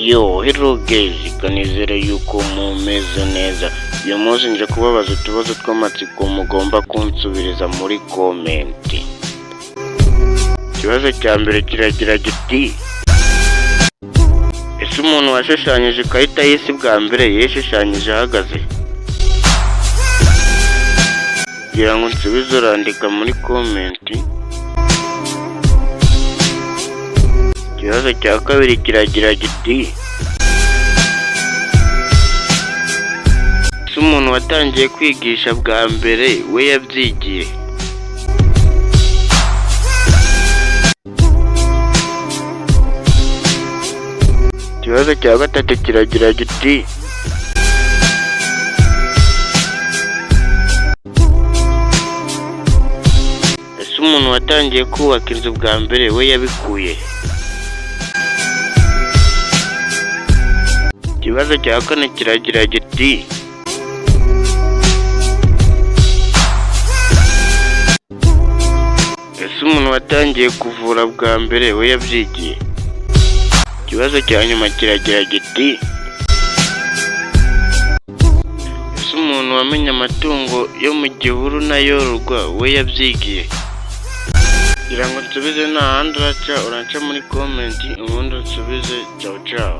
Yo, hello guys, kanizere yuko mumeze neza. Uyu munsi nje kubabaza utubazo tw'amatsiko mugomba kunsubiriza muri comment. Ikibazo cya mbere kiragira giti: ese umuntu washushanyije ikarita y'isi bwa mbere yishushanyije ahagaze? Kugira ngo nsubize urandika muri comment. Ikibazo cya kabiri kiragira giti: ese umuntu watangiye kwigisha bwa mbere we yabyigiye? Ikibazo cya gatatu kiragira giti: ese umuntu watangiye kubaka inzu bwa mbere we yabikuye? Ikibazo cya kane kiragira giti: ese umuntu watangiye kuvura bwa mbere we yabyigiye? Ikibazo cya nyuma kiragira giti: ese umuntu wamenye amatungo yo mu gihuru n'ayororwa we yabyigiye? Kugira ngo nsubize nta handi uraca, uraca muri comment ubundi unsubize. Ciao ciao.